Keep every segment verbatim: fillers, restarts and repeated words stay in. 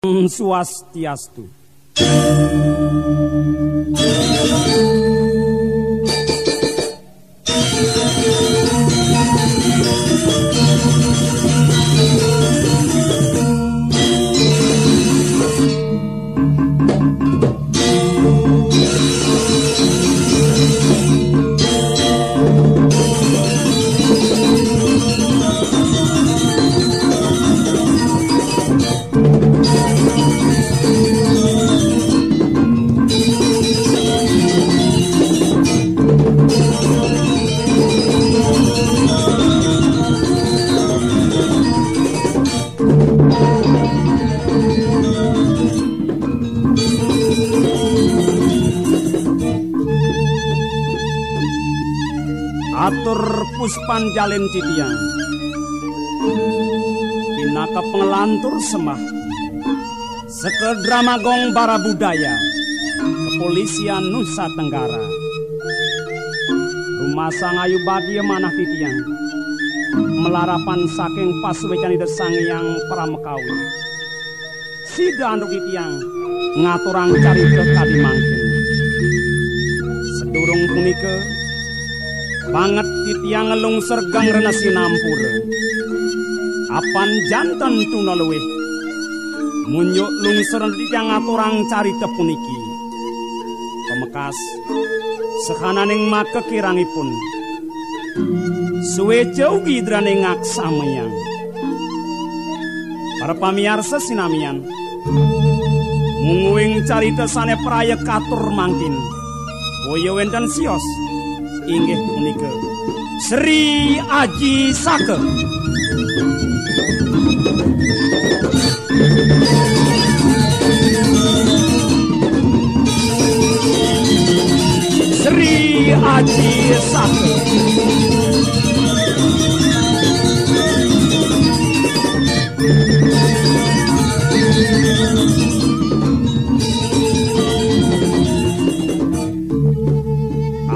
Swastiastu. Atur puspan jalin titiang. Pinaka panglantur sembah. Seka Drama Gong Bara Budaya, Kepolisian Nusa Tenggara. Rumasang ayu badia manah titiang, malarapan saking pasuecan Ida Sang Hyang Paramakawi. Sida antuk titiang ngaturang carita kadi mangkin. Sadurung punika, banget titiang nglungsur geng rena sinampura. Apan janten tuna luih, munjuk lungsur titiang ngaturang carita puniki. Pamekas, sahananing makakirangipun, sueca ugi Ida dane ngaksamayang. Para pamiarsa sinamian, mungguing carita sane praya katur mangkin, boya wenten sios, inggih punika Sri Aji Saka. Sri Aji Saka.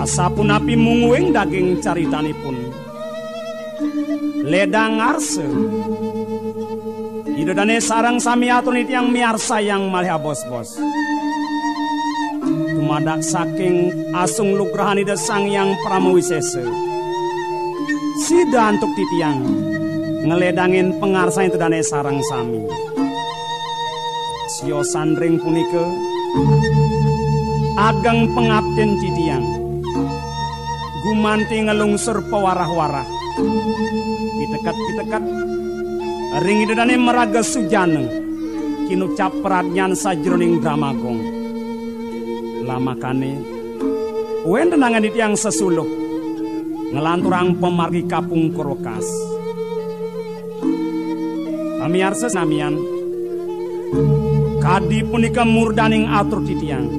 Asapunapi mungguing daging caritanipun. Ledang ngarsa. Ida dane sareng sami atur titiang miarsayang malih abos-bos. Tumadak saking asung lugrahan Ida Sang Hyang Parama Wisesa. Sida antuk titiang ngledangin pangarsan Ida dane sareng sami. Siosan ring punika, ageng pangaptin titiang. Gumanti nglungsur pawarah-warah. Piteket-piteket ring Ida dane maraga sujana, kinucap pradnyan sajeroning Drama Gong. Lamakane, wenten angen titiang sesuluh, nglanturang pamargi kapungkur wekas. Pamiarsa sinamian, kadi punika murdaning atur titiang.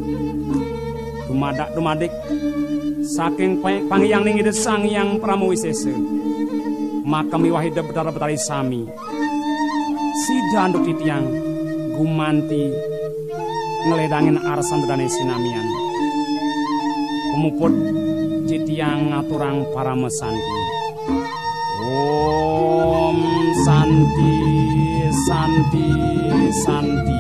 Dumadak dumadik, saking pa-, panghyanganing Ida Sang Hyang Parama Wisesa, maka miwah Ida Betara Betari sami. Sida antuk titiang gumanti ngledangin arsan Ida dane sinamian. Pamuput titiang ngaturang parama santi. Om Santi, Santi, Santi.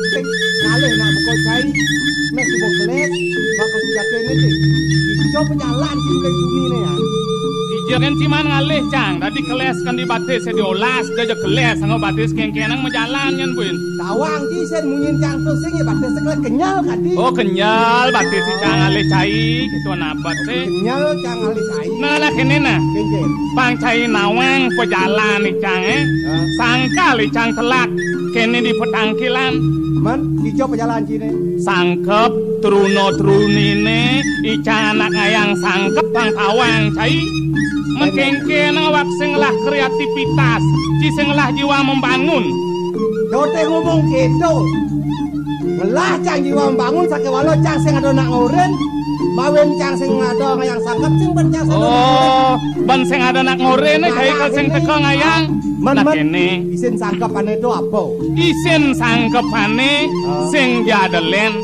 Ngalih nak buka cai, meh suba kelés, baka sujatiné, Cing. Ijo pajalan sing uling tuni né, ya. Ija kén ciman ngalih, Cang. Dadi kelés kén di batis diolas, da ja kelés, anggo batis kéngkénang majalan nyén buin. Tawang, Cing, sing munyin Cang to sing ya batis kelés kenyal kadi. Oh, kenyal batis Cang ngalih cai, kéto nabet, sih. Kenyal Cang ngalih cai. Nah, nah, kéné, nah. Kéngkén. Pang cai nawang pajalan Icang, eh. Hah? Sangkal Icang telak kéné di petangkilan. Man, ijo pajalan ciné. Sangkep truna-truniné, Icang anak ngayang sangkep pang tawang cai. Mén kéngkén awak sing ngelah kreativitas, ci sing ngelah jiwa membangun. Doté ngomong kéto. Ngelah Cang jiwa membangun sakéwala Cang sing ada nak ngorin, mawin Cang sing ada ngayang sangkep sing ben Cang sing ada nak ngorin. Oh, ben sing ada nak ngorin, nah, cai nah, kal sing kéné teka ngayang. Man, nah, man, kéné. Isin sangkepané to apa? Isin sangkepané, ah, sing jadelén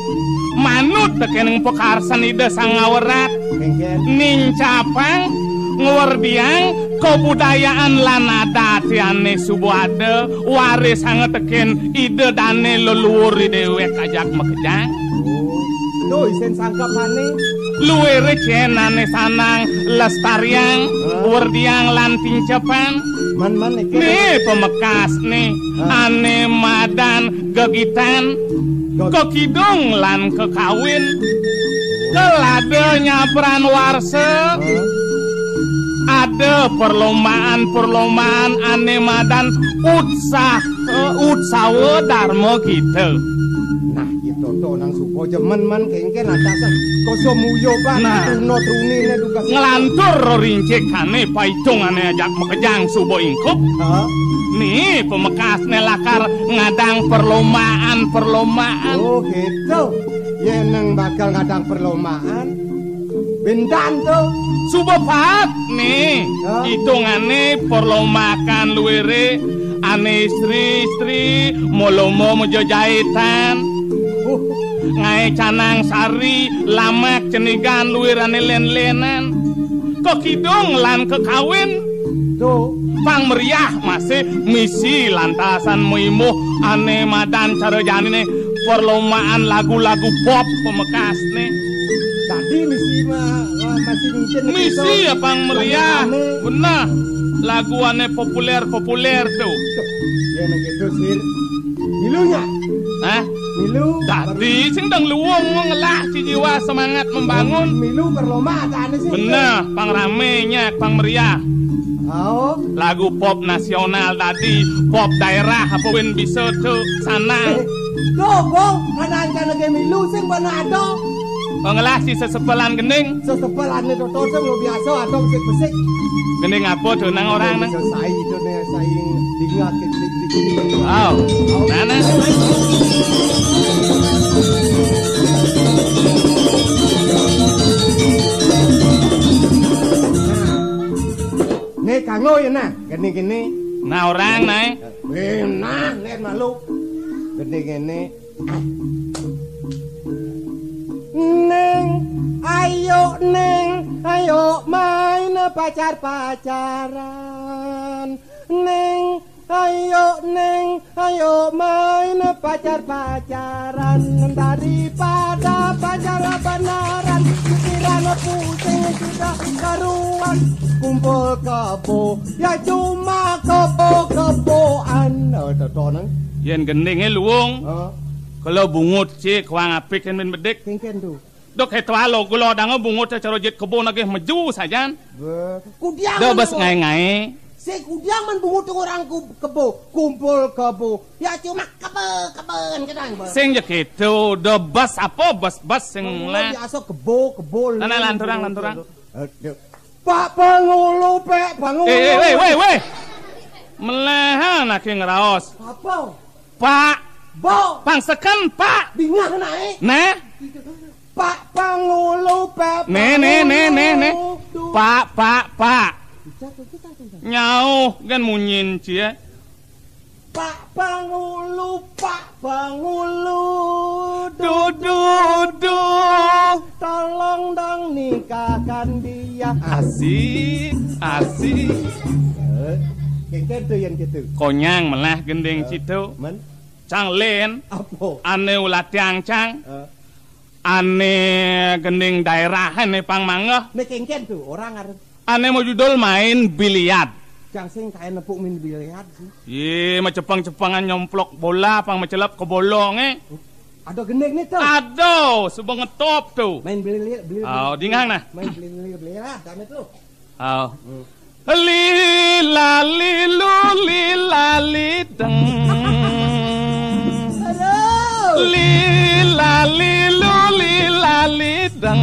manut tekén pakarsan Ida Sang Ngawerat. Kéngkén. Nincapang, ngwerdiang kabudayaan lan adat ané suba ada, warisanga tekén Ida Dané leluhur déwék ajak makejang. Oh. To isin sangkepané. Luiré cén ané sanang lestariang, hah? Werdiang lan tincepan. Man, man, né, né, pamekasné, hah? Ané madan gegitan, geg- kakidung lan kakawin. Kel ada nyabran warsa, hah? Ada perlombaan-perlombaan ané madan utsah-, eh, utsawa Darma Gita. Nah, gitu to nang suba jemen man kéngkén atasan. Koso muyo ban, nah, truna-truniné dugas. Nglantur rincikané paitungané ajak makejang suba ingkup. Hah? Né, pamekasné lakar ngadang perlombaan-perlombaan. Oh, gitu. Yén nang bakal ngadang perlombaan, béntan to. Suba paek, né. Hah? Itungané perlombaan luiré, ané istri-istri, malomba majejaitan. Oh. Ngaé canang sari, lamak cenigan luir ané lén-lénan. Kakidung lan kakawin. To. Pang meriah masih misi lantasan maimbuh ané madan cara janiné perlombaan lagu-lagu pop pamekasné. Dadi misi ma-, ma-, masih mungkin misi gitu. Ya, pang meriah. Lagu ané. Beneh. Lagu ané populér-populér to. Tuh, yén gitu, Sir. Milu nya? Hah? Milu. Dadi sing dong luung ngelah ci jiwa semangat membangun. Milu perlombaan ané sih. Beneh, pang ramé nya, pang meriah. Oh. Lagu pop nasional dadi, pop daerah apa win bisa to sana. Eh, to, Bong, kadang-kadang lagi milu sing pernah ada. Oh, ngelah ci sesepelan gending. Sesepelané to, to, sing lo biasa ada besik-besik. Gending apa to nang orang nang? Bisa sai to né, sai dingat ke cilik-cilik. Wow. Mana? Né kanggo ya nah, gini-gini. Nah, orang naik. Eh, nah, lihat malu. Gini-gini. Ning, ayo Ning, ayo main pacar-pacaran. Ning, ayo Ning, ayo main pacar-pacaran. Daripada pacar beneran, pikiran pusing sudah karuan. Kumpul kebo, ya cuma kebo-keboan. Oh, to, to, Ning. Yén gendingé luung, heeh, kala bungut cik wang apik yén bin bedik. Kéngkén to. Dok, hétwa lo gula danga bungut cara jit kebo nagih meju sajan. Bé, kudiang. Da man bes ngaé-ngaé. Sing kudiang man bungut orang ku-, kebo, kumpul kebo. Ya cuma kebe-keben kadang, Bang. Sing ja kéto, da bes apa bes-bes sing. Ngomong lah. Biasa kebo, kebo. Nah, nah, lanturang, lanturang. Aduh. Pak Pangulu, Pak Pangulu. Eh, eh, weh, weh, weh. Melehan aki ngraos. Apa? Pak. Bo. Pang seken, Pak. Bingah naik. Nah. Pak Pangulu, Pak Pangulu. Nih, nih, nih, nih, nih. Duh. Pak, Pak, Pak. Bisa tuh, bisa tuh. Nyauh kan munyin cie. Pak Pangulu, Pak Pangulu. Duh, duh, duh. Tolong dong nikahkan dia. Asik, asik. Eh, kéngkén to yén kéto. Konyang melah gending, eh, cito. Men? Cang Lin. Apa? Ane ulah tiang, Cang. Eh. Ane gending daerah ane pang manggeh. Nek kengken tuh, orang arep. Ane mau judul main biliar. Cang sing kae nepuk main biliar sih. Ye, macepeng-cepengan nyomplok bola, pang macelep ke bolong, eh. Ada gending nih tuh. Aduh, suba ngetop tuh. Main biliar, biliar. Oh, dingang nah. Main biliar, biliar, ah, damit lu. Oh. Hmm. Lila lilu lila lideng. Aduh. Lila lilu lila lideng.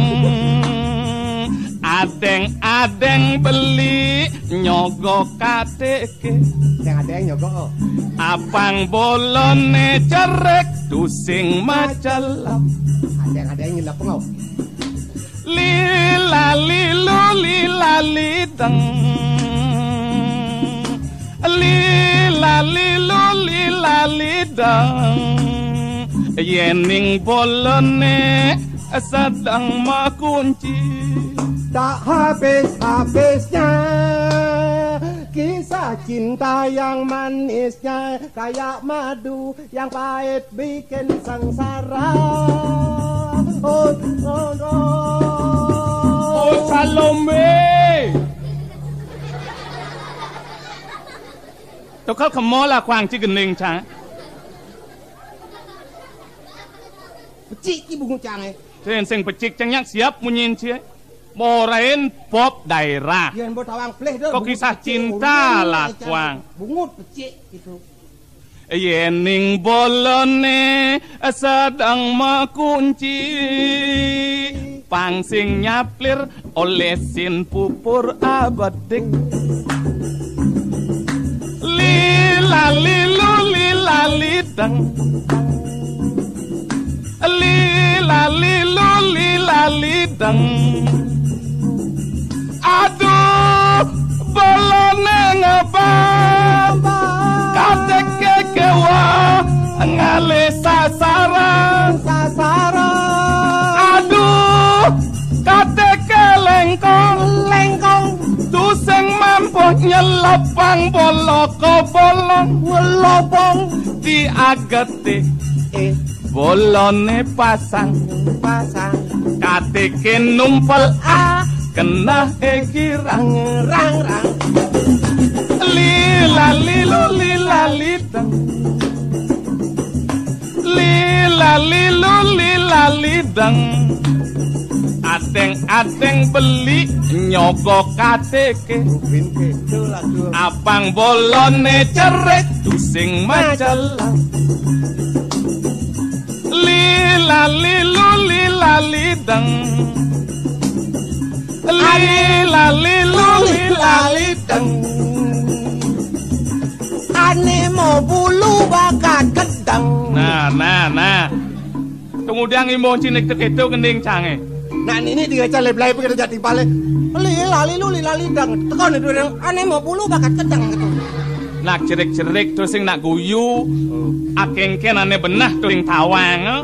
Adeng-adeng beli nyogo kateke. Adeng-adeng nyogo. Apang bolone cerek tusing macelep. Adeng-adeng nyelep ngau. Lila lilu lila lideng. Lila lilu lila lideng. Yening bolone sedang makunci. Tak habis-habisnya kisah cinta yang manisnya kayak madu yang pahit bikin sengsara. Oh, oh, oh. Oh, Salome. Tukal ke mall lah kuang ci gending, Cang. Pecik ki bungut, Cang, eh. Sing, sing pecik, Cang, nyak siap munyin ci. Morain pop daerah. Yen mbok tawang pleh, Dul. Kok kisah cinta lah, Cang. Bungut pecik gitu. Yening bolone sedang makunci, pang sing nyaplir olesin pupur abedik. Lila lilu lila lideng. Lila lilu lila lideng. Aduh, bolone ngebang. Kate kekewa ngalih sasaran. Sasaran. Aduh, kate kelengkong. Lengkong. Tusing mampuh nyelepang boloko bolong. Nyelepang. Diageti. Eh. Bolone pasang, pasang. Kateke numpel, ah, kena e girang, rang, rang. Lila lilu lila lideng. Lila lilu lila lideng. Adeng-adeng beli nyogo kateke. Apang bolone cerik tusing macelang. Lila lilu lila lideng. Lila lilu lila lideng. Ane mau bulu bakat gedang. Nah, nah, nah. Tungudang imbo cinik tek itu gending cange. Nah, ini tiga cale belai pikir jati balik. Lila lilu lila lidang. Tekon itu yang ane mau bulu bakat gedang gitu. Nak cerik-cerik terus sing nak guyu. Akengken ane benah terus sing tawang, eh.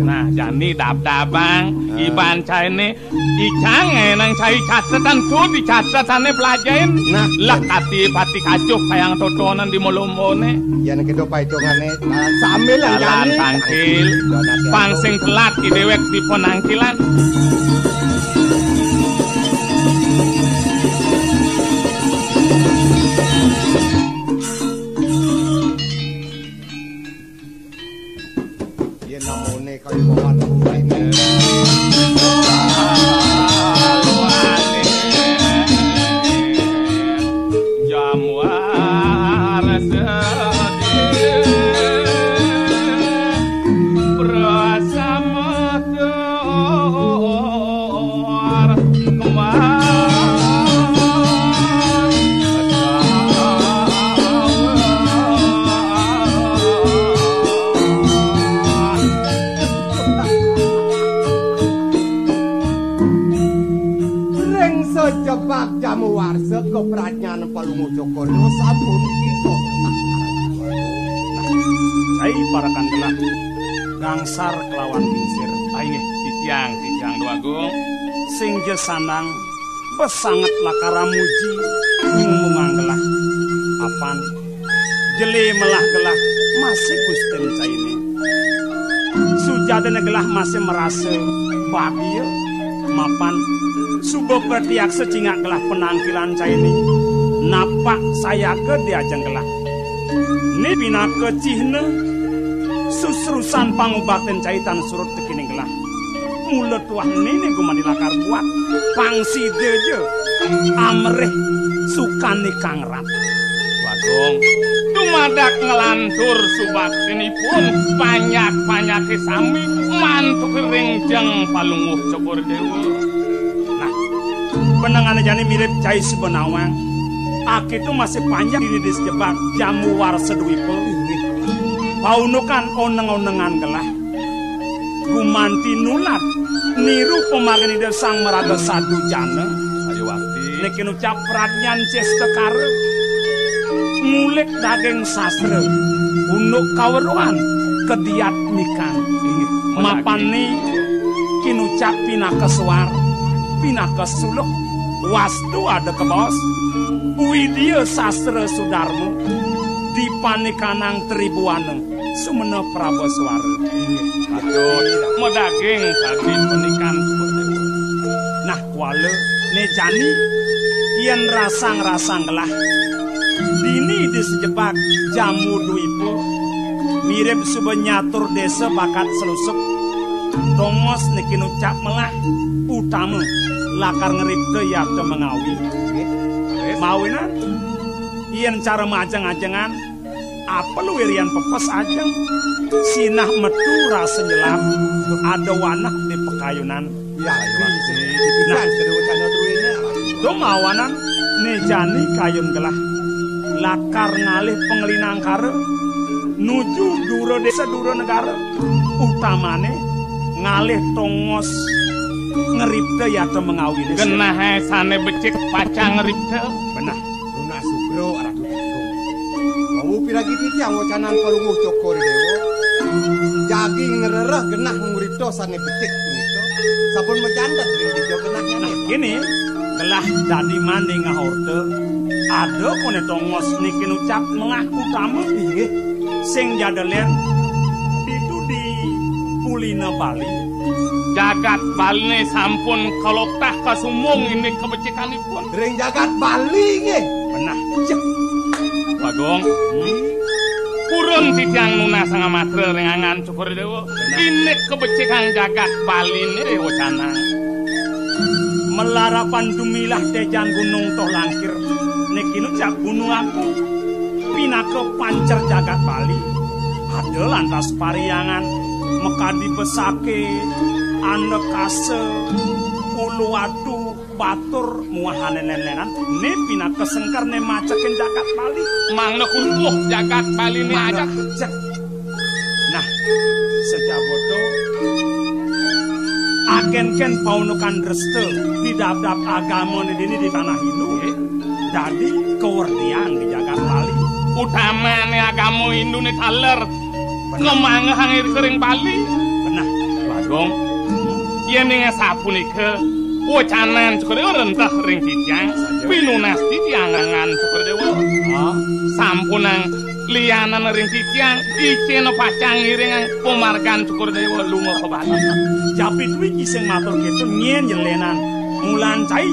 Nah, jani dab-dabang, ah. Iban caine, icang enang cai catetan tuh di catetane pelajain. Nah. Lek ati pati kacuh kayang totonan di molombone. Yan kedo paitungane, nah, sambil jalan jani. Tangkil. Pang sing telat ki dewek di penangkilan. Yen namune kaya wawan rene. Jamuar sedih. Prasama Ring sejebak jamu warsa kapradnyan Palungguh Cokor sampun kita. Cai parakan genah gangsar kelawan lingsir. Ah, inggih, titiang, titiang Dwagung. Sing ja sandang besanget lakar muji ning mungang gelah. Apan Lé melah gelah masih Gustin cainé. Sujatiné gelah masih merasa bagia mapan suba pratiaksa cingak gelah penangkilan cainé. Napak sayaga diajeng gelah. Né pinaka cihna susrusan pangubatin cai tan surut tekining gelah. Mula tuah nini gumanti lakar buat pang sida ja amrih sukan ikang rat. Bagong, dumadak nglantur subaktinipun panyak-panyake sami mantuk ring jeng Palungguh Cokor Dewa. Nah, penengane jani mirip cai suba nawang. Akéto masih panjak dini di sejebak jamu warsa dwipa. Paunukan oneng-onengan gelah. Gumanti nulad niru pamargin Ida Sang Maraga Sadu Jana. Ayo wakti. Niki nucap pradnyan cestakara. Ngulik daging sastra. Unduk kaweruhan kediat mikan. Inggih. Mapani kinucap pinaka suar, pinaka suluk. Wastu ada kebaos. Widya sastra sudarma. Dipanikanang tribuana. Sumena Prabaswara. Inggih. Patut madaging sadi panikan. Nah, kuala né jani yén rasang-rasang gelah. Dini di sejebak jamu dwipa mirip suba nyatur désa bakat selusup. Tongos niki nucap melah utama lakar ngripta yata mengawi. Inggih. Mawinan yén cara majeng-ajengan apa luwirian pepes ajeng? Sinah metu rasa nyelam, ada wanah di pekayunan. Ya, nah, kedua cana tuwina. Dong awanan né jani kayun gelah. Lakar ngalih panglinangkara nuju dura désa dura negara. Utamané ngalih tongos ngripta yata mengawi désa. Genah aé sané becik pacang ngripta. Benah. Nunas sugra Ratu Agung. Wau piragi titiang wacanan Palungguh Cokor Déwa. Jagi ngrereh genah ngripta sané becik punika. Sampun majantet ring dija genahnya. Nah, kini gelah dadi maning ngahorta. Ada koné tongos niki nucap melah utama. Inggih. Sing jada lén ditu di kulina Bali. Jagat Baliné sampun kaloktah kasumbung indik kabecikanipun. Ring jagat Bali nggih. Benah. Cek. Bagong. Hmm. Purun titiang nunas ngamatra ring anggan Cokor Déwa. Benah. Indik kabecikan jagat Baliné wacanang. Malarapan dumilah téjan gunung toh langkir. Niki nucap gunung agung. Pinaka pancer jagat Bali. Ada lantas Pariangan, makadi Besakih, Andakasa, Uluwatu, Batur, muahane lén-lénan. Né pinaka sengkerné macekin jagat Bali. Mangda kukuh jagat Baliné. Mangda ajak. Cek. Nah, sajabota akénkén paundukan dresta di dapdap agama né dini di tanah Hindu. Nggih. Dadi kawerdian di jagat Bali. Utamane agama Hinduné taler. Bener. Kamanggehang irika ring Bali. Bener. Bagong, yén ing sapunika wacanan Cokor Déwa rentah ring titiang, saja. Pinunas titiang anggan Cokor Déwa. Ah. Sampunang lianan ring titiang, icena pacang ngiring pamargan Cokor Déwa lunga ka Bali. Japit wiki sing matur kéto nyén jelénan mulan cai.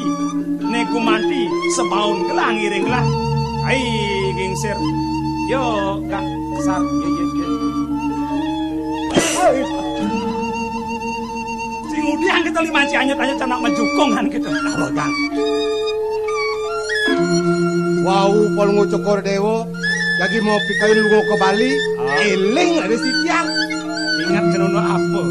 Né gumanti sebaun gelah ngiring gelah. Ai gingsir. Yo, Kang Sar. Yo, yo, yo. Sing udiang kita limanci anyut-anyut anak majukungan kita. Nah, Kang. Wau Palungguh Cokor Déwa, jagi mau pikayun lunga ka Bali, ah. Éling ada sitiang. Ingat kenono apa?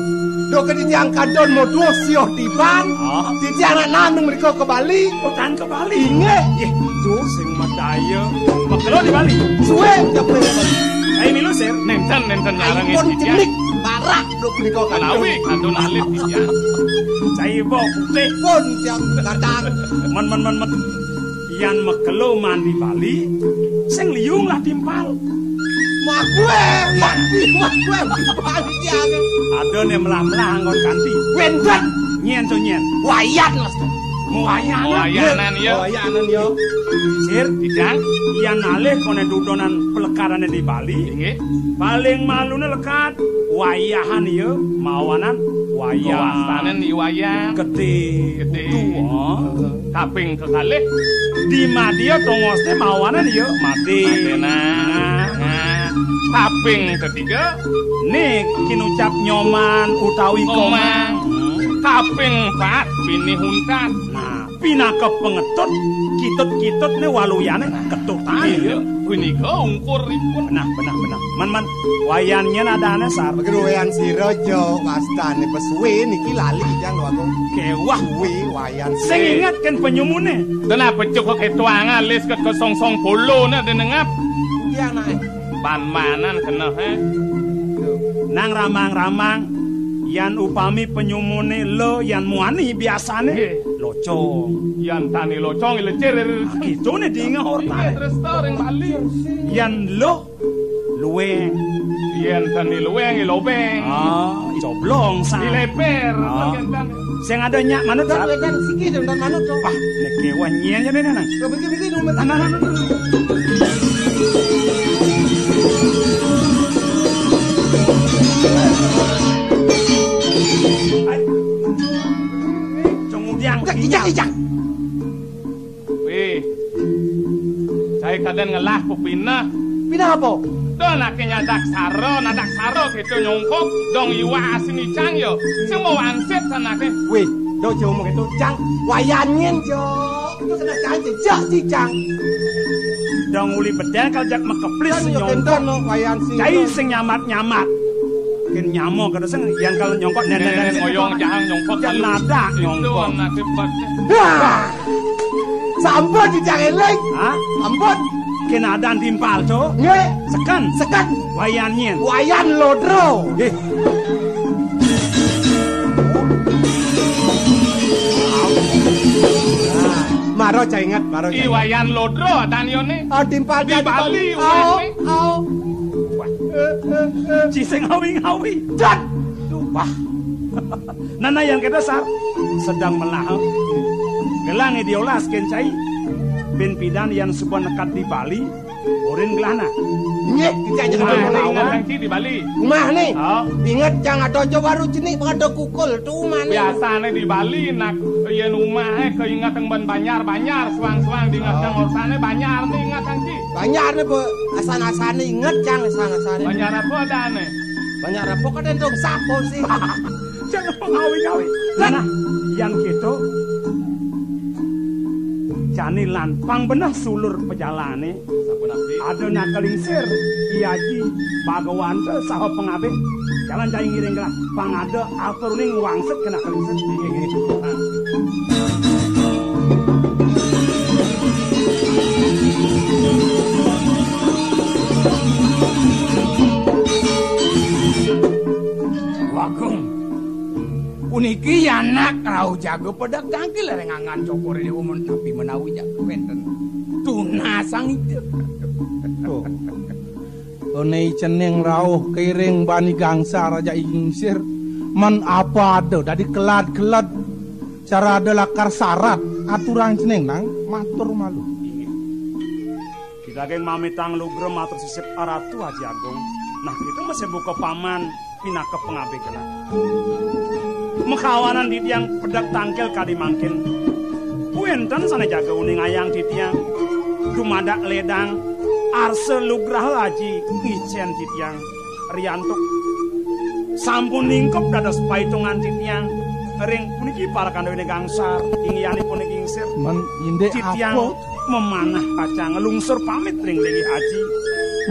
Duh, ka titiang kadon mau duh sioh tiban. Ah. Titiang nak nandung mrika ka Bali. Oh, tan ka Bali. Inggih. Ih, duh, sing madaya. Makelo di Bali. Suwe, jawab ka Bali. Ayo milu, Sir. Nénten, nénten. Ayo larang pun titiang. Cenik, barak, duh, mrika kadon. Menawi, kadon alit, titiang. Cai bo, putih. Pun, tiang, gadang. Men, men, men, men. Yan makelo mandi Bali, sing liu ngelah timpal. Makwe, mandi, makwe, mandi, ya. Ada né melah-melah anggon kanti. Wénten. Nyén to nyén. Wayan, Mas. Wayanan. Wayanan, ya. Wayanan, ya. Sir, Didang. Yan alih koné dudonan pelekarané di Bali. Inggih. Paling malune lekad wayahan, ya, mawanan wayah. Kawastanen i wayah. Gedé. Gedé. Kudu, oh. Kaping kekalih. Di madya tongosné mawanan, ya, madé. Madé, nah. Nah. Nah. Kaping ketiga. Né kinucap nyoman utawi komang. Komang. Hmm. Kaping empat, pinih untat. Nah, pinaka pangetut, kitut-kitutné waluyané ketutan, iya, ya. Punika ungkuripun. Benah, benah, benah. Man, man, wayan nyén adané, Sar? Wayan sira, Jo, wastané pesuwé niki lali, Jang, lho aku. Kéwah. Suwé wayan. Sing inget kén penyumuné. Kenapa cukup itu angalis ke kesongsong puluh na denengap? Iya, nak. Pan manan kena, he? Nang ramang-ramang, yan upami penyumuné lo yan muani biasané. Nggih. Locong. Yan tani locong, lecir. Nah, gitu né dingeh orta. Nggih, terus to ring Bali. Yan lo, luweng. Yan tani luweng, lobeng. Ah, coblong, Sar. Dileper. Ah. Sing ada nyak manut, Sar? Kan siki, dan manut, dong. Wah, nek kewan nyen ya, Nang. Kebiki-biki, dong, Nang, Nang, Nang. Ai. Cung udiang. Ijak, ijak, ijak. Wih. Cai kadén ngelah pepineh. Pineh apa? Dong, anake nyadak sara, nadak sara gitu nyongkok, dong iwak asin icang ya. Sing mau wangsit sanake. Wih, dong, jauh mau gitu, Cang. Wayan nyen, Jo. Itu kena cai jejak sih, Cang. Dong uli bedel kalau jak mekeplis. Kan yo senyongkok. Kenten, no, wayan sih. Cai sing nyamat-nyamat. Kin nyamo kata sing yang kalau nyongkok nenek, nenek, nenek ngoyong, jangan nyongkok. Jangan terlalu. Ada itu nyongkok. Anak hebat. Wah. Sampun dijak eling. Hah? Sampun. Kenadan timpal, Cok. Nggih. Seken. Seken. Wayan nyen. Wayan lodro. Nggih. Maro cai inget, maro cai inget. Wayan lodro adanyone. Ah, timpal di Bali, Bali. Au, wene. Au. Wah. Ci sing ngawi-ngawi. Dan. Wah. Nana yang kita, Sar, sedang melahap. Gelang diolas kencai. Bin pidan yang sebuah nekat di Bali. Urin gelahna. Nggih, kita aja. Umah, ingat Cang di Bali. Umah nih. Oh. Ingat Cang ada aja baru jenik pada kukul tuh umah nih. Biasane di Bali nak yen umahe keinget teng ban banjar, banjar, suang-suang diinget Cang orsane banjar nih ingat Cang. Banjar nih, Bu. Asan-asane inget Cang, asan-asane. Banjar apa adane? Banjar apa kadén dong sapo sih? Jangan pengawi-ngawi. Nah, yang gitu. Jani lan pang beneh sulur pejalane. Sapunapi? Ada nak kelingsir, I Aji, Bagawanta, saha pengabih. Jalan jai ngiring gelah. Pang ada atur ning wangsit kena kelingsir. Inggih, inggih. Nah. Wagung. Puniki anak rauh jaga pedek tangkil ring angan cokor dewa men-, tapi menawi jaga wenten tunasang ida. Tuh. Tone cening rauh kiring bani gangsa raja ingsir. Men apa ada dadi kelad-kelad cara ada lakar sarat aturang cening nang matur malu. Kita geng mamitang lugra matur sisip Ratu Aji Agung. Nah, kita masih buka paman pinaka pangabih kena. Mekawanan di tiang pedek tangkil kadi mangkin. Wenten sane jaga uning ayang di tiang. Dumadak ledang arsa lugraha aji ngicen di tiang. Riantuk sampun ningkep dados paitungan di tiang. Ring puniki para kandhane gangsar, inggihanipun ing ingsir. Men indik di tiang apa? Memanah pacang nglungsur pamit ring linggih aji.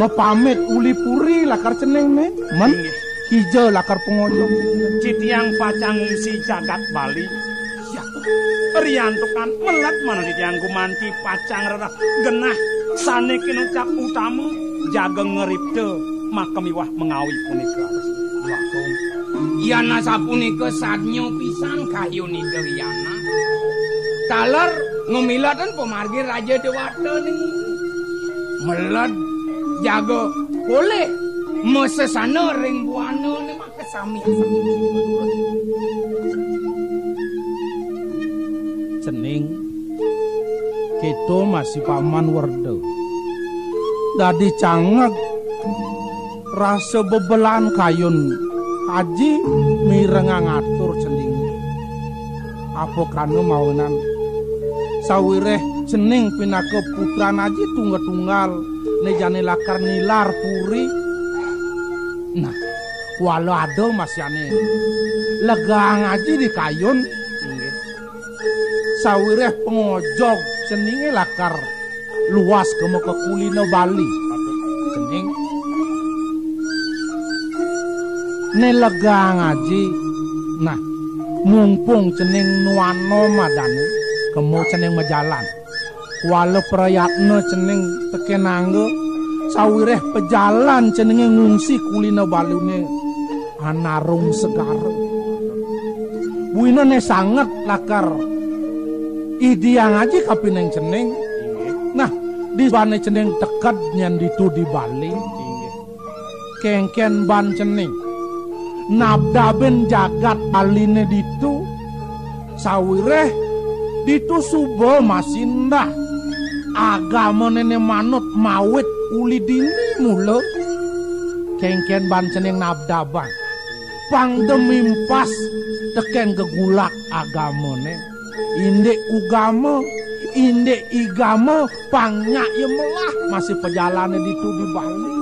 Mepamit uli puri lakar cening, men? Men? Inggih. Kija lakar pangojok. Titiang pacang ngungsi jagat Bali. Ya. Riantukan melet manah titiang gumanti pacang rereh genah sane kinucap utama jaga ngripta makamiwah mengawi punika. Wakung. Yan asapunika sadnya pisan kayun Ida Hyana. Taler ngemiletan pamargi Raja Dewata niki. Meled jaga polih masesana ring buana ne makasami. Cening, kéto masih Paman Werda. Dadi cangeg rasa bebelan kayun aji mirengang atur cening. Apa kana mawinan sawiréh cening pinaka putran aji tunggal-tunggal né jani lakar nilar puri. Nah, kuala ada masih ané legang aji di kayun. Inggih. Sawiréh pangojog ceningé lakar luas ka maka kulina Bali. Cening. Né legang aji. Nah, mumpung cening nuana madané, kema cening majalan. Kuala prayatna cening tekén angga, sawiréh pajalan ceningé ngungsi kulina Baliné anarung segara. Buina né sanget lakar idiang aji kapining cening. Nah, di bané cening teked nyén ditu di Bali. Kéngkén ban cening nabdabin jagat Baliné ditu, sawiréh ditu suba masih endah agamané né manut mawit uli dini mula. Kéngkén ban cening nabdabang pang da mimpas tekén gegulak agamané. Indik ugama, indik igama, pang nyak ya melah masih pajalané ditu di Bali.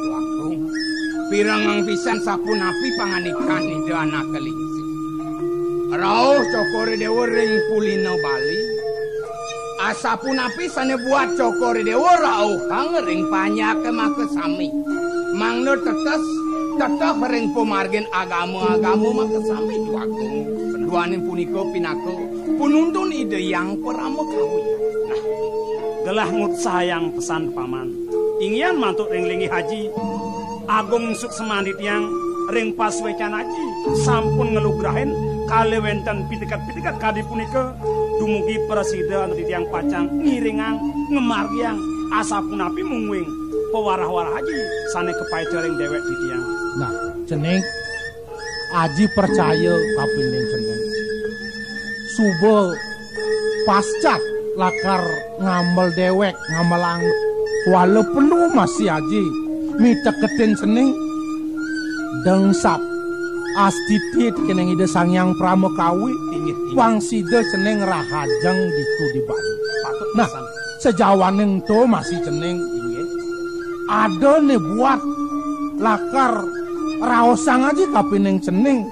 Wagung, pirengang pisan sapunapi pangandikan Ida Anak Lingsir. Rauh Cokor I Déwa ring kulina Bali. Asapunapi sané buat Cokor I Déwa rauhang ring panjaké makasami. Mangda tetes, teteh ring pamargin agama-agama makasami, Wagung. Duaning punika pinaka panuntun Ida Hyang Parama Kawi. Nah, gelah ngutsahayang pesan Paman. Inggihan mantuk ring linggih Aji, agung suksman titiang ring pasuécan Aji sampun nglugrahin kalih wénten piteket-piteket kadi punika dumugi prasida antuk titiang pacang ngiringang, ngamargiang asapunapi mungguing pawarah-warah Aji sané kapaica ring déwék titiang. Nah, cening Aji pracaya kapining cening. Suba pascat lakar ngambel déwék, ngambelang kuala perlu masih Aji miteketin cening. Dengsap astiti tekening Ida Sang Hyang Parama Kawi. Inggih, inggih. Pang sida cening rahajeng ditu di Bali. Patut. Nah, pisan. Sajawaning to masih cening. Inggih. Ada né buat lakar raosang Aji kapining cening,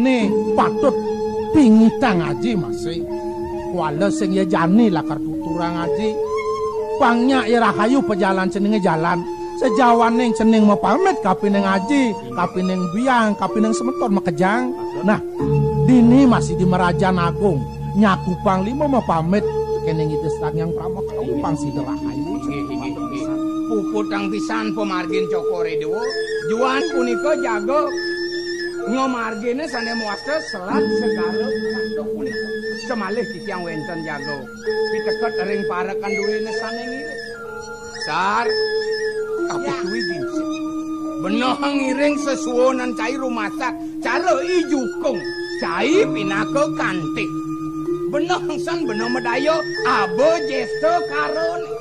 né patut pingitang Aji masih. Kuala sing ya jani lakar tuturang Aji. Pang nyak ya rahayu pajalan ceningé jalan. Sajawaning cening mapamit kapining Aji, kapining biang, kapining semeton makejang. Nah, dini masih di Merajan Agung. Nyaku panglima mapamit tekening Ida Sang Hyang Parama Kawi, pang sida rahayu. Inggih, inggih, inggih. Puputang pisan pamargin Cokor I Déwa. Juan punika jaga ngamarginé sané mawasta selat segara punika. Samalih titiang wénten jaga piteket ring parekan duéné sané ngiring. Sar, kapituwi gingsir. Beneh ngiring sesuunan cai rumasat, cara i jukung, cai pinaka kanti. Beneh san beneh madaya, aba jesta karone.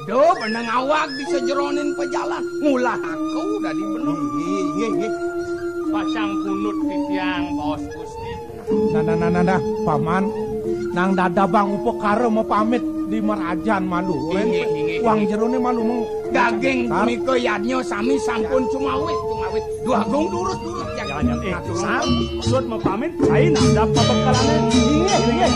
Do beneh ngawag di sajeroning pajalan, ngulah aku dadi beneh. Nggih, nggih, nggih. Pasang punut titiang, Baos Gusti. Nah, nah, nah, nah, nah, Paman. Nang dadabang upakara mapamit di merajan malu. Inggih, inggih, wang inggih. Jerone malu meng-, daging punika yadnya sami sampun cumawit, cumawit. Duh Agung, durus, durus. Jangan, jangan. Eh, nah, Sam, sud mapamit, kain ada pabekalane. Inggih, inggih.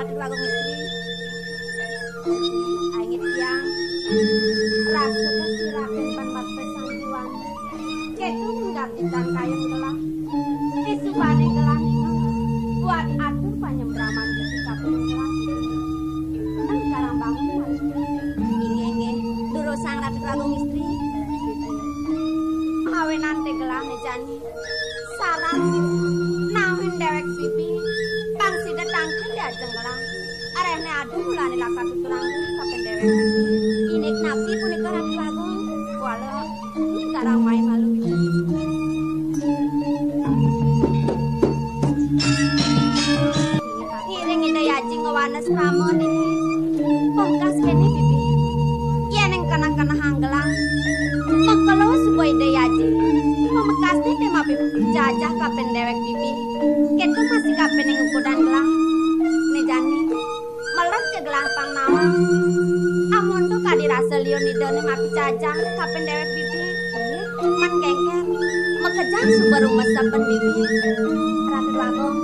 Aduh, Agung Istri. Angit tiang. Rasa kasih rakyat pan marpesan juang. Ketu menggantikan kayang gelah. Isubane gelah nina. Buat atur panyembraman di kapung gelah. Nang karang bangun. Inggih, inggih. Durusang Ratu Agung Istri. Awenan te gelah ne jani. Saran nauhin dewek bibi, pang sida tangkil diajeng gelah. Arehne adu mulane lakar tuturang kapen dewek bibi. Indik napi punika Ratu Agung? Wala, ini karang mai malu. Ngiring Ida Aji ngwanes ramen ini. Pungkas kene bibi. Yen ing kenah-kenah anggelang. Makelo suba Ida Aji. Pamekasne te mapi jajah kapen dewek bibi. Ketu masih kapen ing ukudan gelang. Ne jani. Melet ke gelang pang nawang. Amun to kadi rasa liun Idane mapi jajah kapen dewek bibi. Man kengker, makejang sumber rumah saben bibi. Ratu Agung,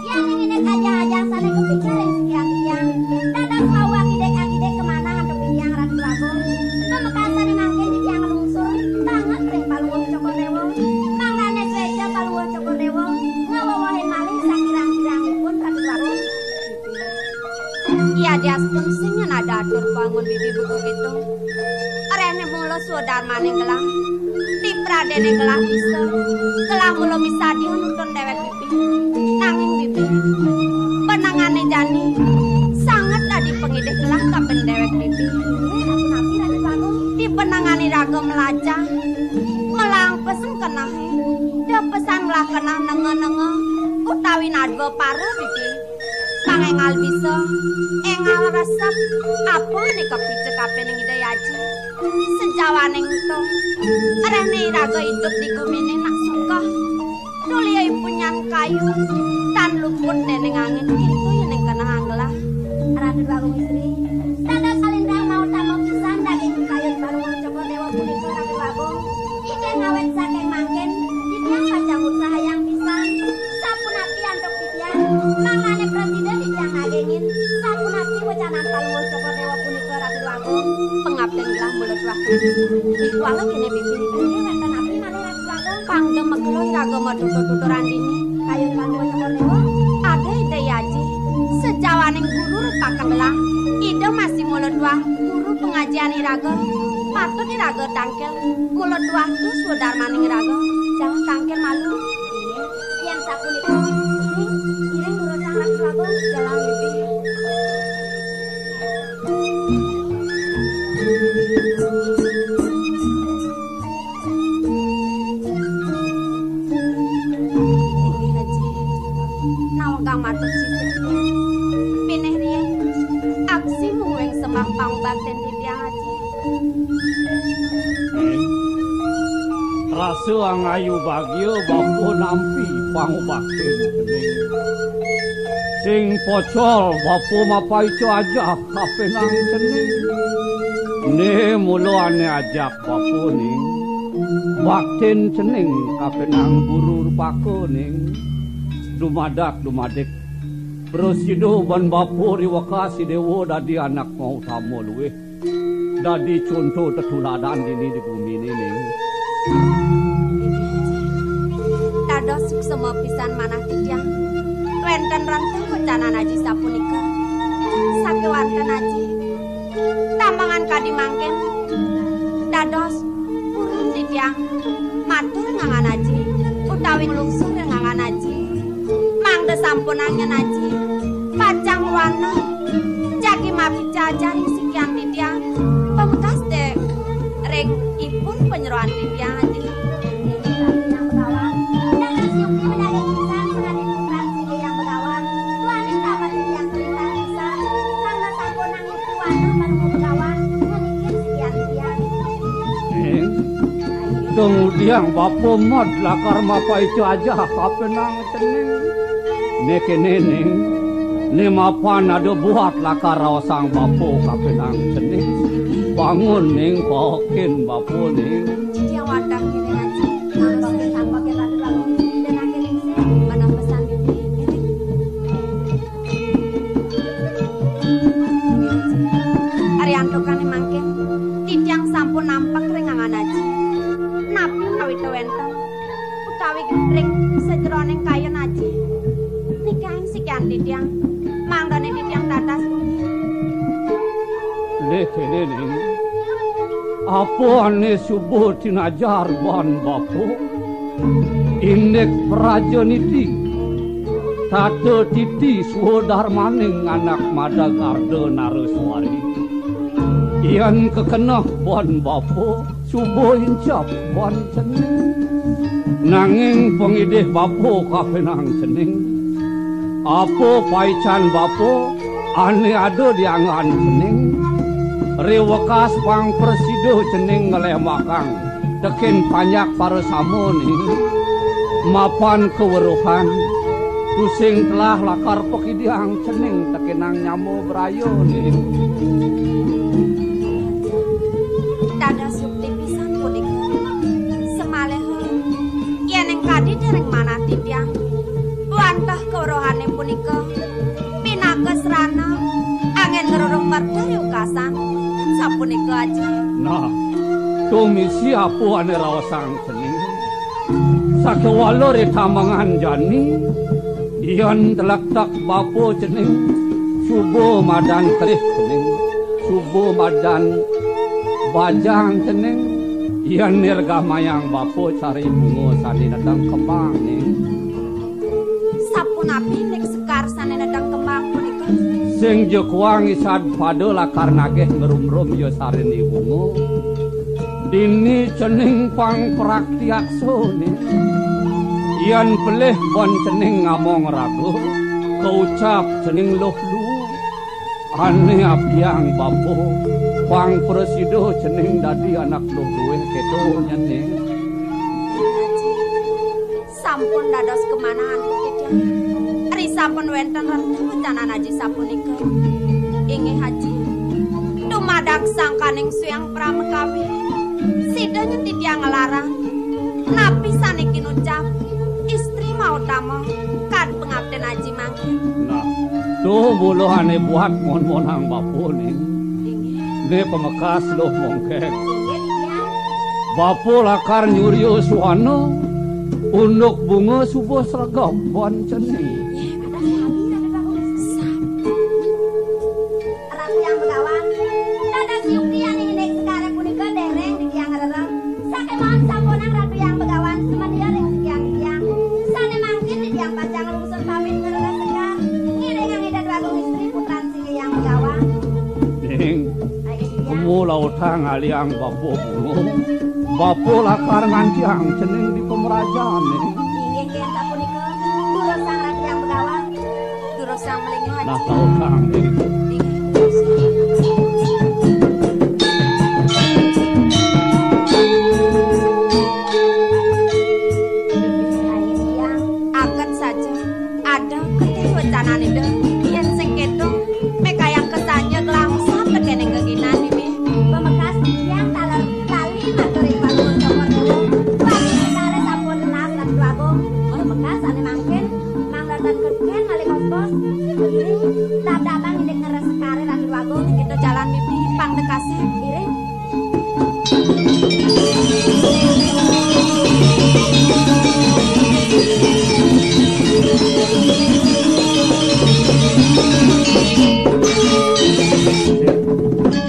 yang ini aja-aja sane kepikir yang sekian tiang. Dadak mau akidik-akidik kemana antuk tiang Ratu Agung. Pamekasan mangkin tiang lungsur, banget ring Palungguh Cokor Dewa. Mangdane sueca Palungguh Cokor Dewa, ngawewehin malih sakirang-kirangipun Ratu Agung. Iya diastun sing ngenada atur bangun bibi buku pitung. Arehne mula swadarmane gelah. Tipradene gelah bisa. Gelah mula misadi nutun dewek bibi. Nanging bibi. Benengane jani. Sanget dadi pangidih gelah kapen dewek bibi. Napi Ratu Agung? Di benengane raga melajah. Melangpes kenahe. Depesan ngelah kenah nenga-nenga. Utawi nadwa para bibi. Pangengal bisa, engal resep, apa nika pica kapining Ida Aji. Sejawaning to, arehne iraga idup di gumine nak sukeh. Tuliaipun nyan kayu, tan luput dening angin, itu yening kenehang gelah. Ratu Agung Istri, dados salintang mautama pisan daging kayun Palungguh Cokor Dewa punika, Ratu Agung. Inggih ngawit saking mangkin, titiang pacang utsahayang pisan. Sapunapi antuk titiang, mangane prasida titiang nagingin, sapunapi wecanan Palungguh Cokor Dewa punika, Ratu Agung. Pangapten gelah mula tuah. Kuala kene bibi. Inggih wenten napi malih, Ratu Agung? Pang demek luh iraga matutur-tuturan dini. Kayun Palungguh Cokor Dewa. Ada Ida Aji. Sejawaning guru rupakan gelah. Ida masih mula tuah guru pangajian iraga. Patut iraga tangkil. Mula tuah tu swadarmaning raga, jangan tangkil malu. Inggih, yen sapunika, ning, ngiring durusang Ratu Agung, jalan bibi. Inggih, Aji. Nawang matur sisip. Pinih riyen, aksi mungguing sembah pangubakten titiang, Aji. Rasa angayu bagia bapa nampi pangubaktin cening. Sing pocol bapa mapaica ajah kapenang cening. Ne mula ane ajak bapa ning. Baktin cening kapenang guru rupaka ning. Dumadak dumadik. Prasida ban bapa riwaka Sidewa dadi anak mautama luih. Dadi conto tetuladan dini di gumine, Ning. Dados suksema pisan manah titiang. Wenten rentah wecanan Aji sapunika. Sakewanten Aji. Tambangan kadi mangkin. Dados purun titiang matur ngangan Aji utawi nglungsur ngangan Aji. Mangda sampun angen Aji. Pacang wana jagi mapicaja ring sikian titiang. Pamekasne ring ipun panyeroan titiang Aji. Yang Begawan, dados nyuki medaging pisan sengadi tukang sigi Yang Begawan. Tuaning tamat titiang kelintang pisan, mangda sampun angen Ning, kemudian bapa med lakar mapaica ajah kapenang cening. Ne kene, Ning, ne mapan ada buat lakar raosang bapa kapenang cening. Bangun, Ning, paokin bapa, Ning. Dia wadah kene ngaji. Kalau pakai tambah ke ratu lalu, dan akhirnya mana pesan ini. Sampun nampek ring angan aji. Napi menawi wénten utawi ring sajeroning kayun aji? Nikaing sikian titiang, mangdané titiang tatas. Lih kéné, Ning. Apa ané suba tinajar baan bapa? Indik praja niti, tata titi swadarmaning anak madag Arda Naraswari. Yén kekeneh baan bapa, suba incep baan cening. Nanging pangidih bapa kapining cening. Apa paican bapa ané ada di anggan cening? Ri wekas pang prasida cening nglembakang tekén panjak parasama, Ning. Mapan kaweruhan, tusing telah lakar pakidihang cening tekénang nyama braya, Ning. Dados yukti pisan punika. Samaliha yén ing kadi déning manah titiang, wantah kaweruhané punika pinaka srana anggén ngruruh perda ri ukasan. Sapunika aji. Nah, tumisi apa ané raosang cening. Sakewala ri tamengan jani, yén telektek bapa cening, suba madan kelih cening, suba madan bajang cening, yén nirgamayang bapa cari bunga sané nedeng kembang, Ning. Sapunapi indik sekar sané nedeng kembang punika? Sing ja kuang isad pada lakar nagih ngrumrum ya saréné bunga. Dini cening pang praktiaksa, Ning. Yén pelih baan cening ngamong raga, kaucap cening luh luh. Ané apiang bapa, pang prasida cening dadi anak luh luih kéto nyen, Ning. Sampun dados kamanah antuk titiang. Ri sampun wénten rencana aji sapunika. Inggih aji, dumadak sangkaning suyang pramekawi, sida nyen titiang nglarang napi sané kinucap istri mautama kad pangaptin aji mangkin. Nah, to mula ané buat mon-monang bapa, Ning. Inggih. Né pamekas luh mongkek. Inggih, titiang. Bapa lakar nyurya suana, unduk bunga suba sregep baan cening. Inggih, Bapak Sami, Bapak Bagus. Ratu Hyang Begawan, dados yukti ané indik sekaré punika déréng titiang ngrereh. Sakémaon sampunang Ratu Hyang Begawan sumedya ring sikian titiang. Sané mangkin titiang pacang nglungsur pamit ngrereh sekar. Ngiringang Ida Dwagung Istri Putran Singgih Hyang Begawan. Ning, ayo, titiang. Kemu lautang aliang bapa bunga. Bapa lakar ngantiang cening di pamrajan, Ning. Inggih, ken sapunika. Durusang Ratu Hyang Begawan. Durusang melingah. Nah, tahu kang, Ning. Aget saja, ada ketih wecanan Ida, yén sing kéto, mékayang kasanja glangsap tekéning geginan, Bibi. Pamekas titiang taler lali matur ring Bagus Cokor Dewa. Bagus sekali sampun nunas lan Dwagung. Pamekas ané mangkin, Mang Ratan Kedén malih kos-kos. Iring, dadabang indik ngeres sekare Ratu Agung. Kita jalan mimpi pang dekasi. Iring.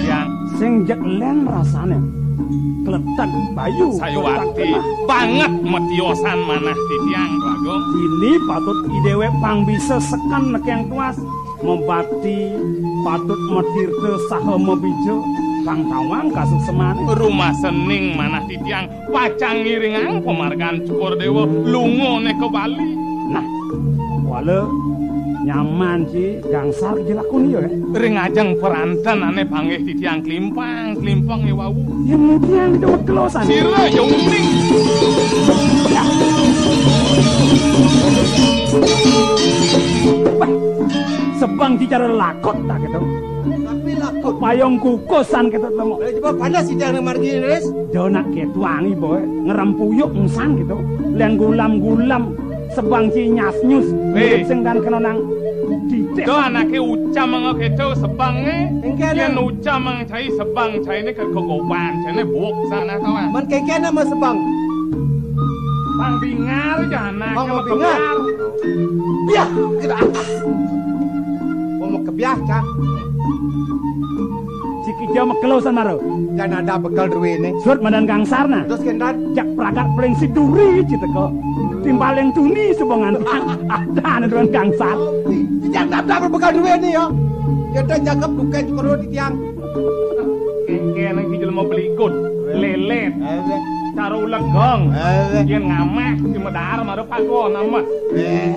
Yang sing jek len rasane. Kletek bayu, kletek Sayuwakti genah. Banget metiosan manah titiang, Bagong. Ini patut idewe pang bisa sekan nekeng tuas, mebati patut metirta saha mebija, pang tawang kasuksmane. Rumasening manah titiang pacang ngiringang pamargan Cokor Dewa lungone ka Bali. Nah, wala nyaman ci gangsar jelakun iya, eh. Ring ajeng peranten ane panggih titiang klimpang, klimpang ya wau. Ya mudian kita weklosan. Sira ya uning. Wah, sebang cicara lakut tak gitu. Tapi lakut. Payung kukusan gitu temu. Boleh coba panas sidang margi, Ris? Donak gitu wangi boy, ngerempuyuk engsan gitu. Liang gulam-gulam, sebang ci nyas-nyus, weh. Mirip sing dan kena nang di Duh, anaké ucam mangga kéto sebengé. Kéngkén. Yén ucam mangga cai sebeng cainé ké kagobang, cainé buk sana to, ah. Men kéngkén mah sebeng. Pang bingar ja anaké. Pang mah bingar. Kebiar. Biah, kéto. Wong mah kebiah, Cak. Cik ija makelo sanaro. Yan ada bekel druéné. Sut madan gangsar nah. Terus kéntan? Jak pragat paling si duri citeko. Timbaling tuni sebongan. Ada anu druén gangsar. Yan ada bekel druéné ya. Kéntan jangkep duké jukero titiang. Kéngkén ki jelema pelikut, lelet, cara ulegong. Yén ngamah si medar mara pagon amah. Eh,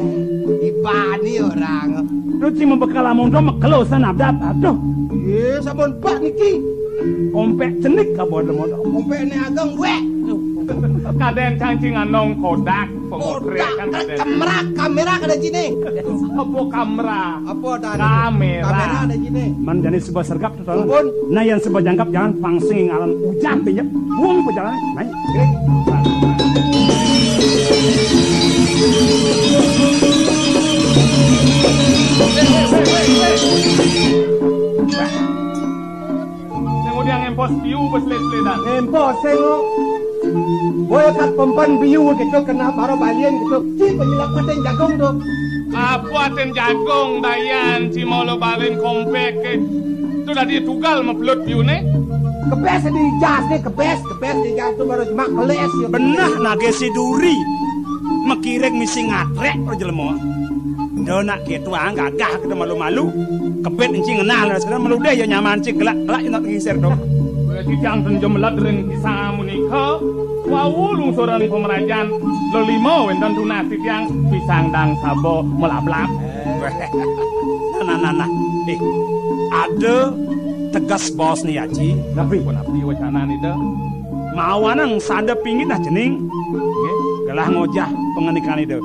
ibani orang. Terus si mabekal amonto makelo sanabdab. Aduh. Yé, sampun bak niki. Ompék cenik apa ada modal. Ompékné ageng wék. Kadén cangcing anong kodak, pemotrétan kadén. Kemrak, kamera kada jine. Apa kamera? Apa ada? Kamera. Kamera ada jine. Man jani sebah sergap. Ampun. Nah, yan sebah jangkep jalan pang sing ngaran ujan pinjek. Buang perjalanan. Naik. Sing udiang empos piu beslet-sletan. Empos sing, oh. Boy kat pempan piu gitu kena paro balian gitu. Ci penyilak paten jagung tuh. Apa aten jagung, Dayan, ci mau lo balen kompék, eh. Tuh dadi tugal mapelud piuné. Kepes di jas nih, kepes, kepes di jas tuh baru cuma keles ya. Benah nagé si duri. Makiring misi ngatrek lo jelema. Ndo nak gitu ah, gagah kita malu-malu. Kebet encing ngenal, sekarang malu deh ya nyaman cik gelak-gelak ya nak ngisir dong. Titiang ten jemelat ring kisah munika. Wau lungsuran pemerajan lelima wénten tunas titiang pisang dang saba melablab. Nah, nah, nah, nah. Eh, ada tegas bos nih, Aji. Napi? Punapi wacanan Ida? Mawanang sada pingit nah cening. Nggih. Gelah ngojah pangandikan Ida.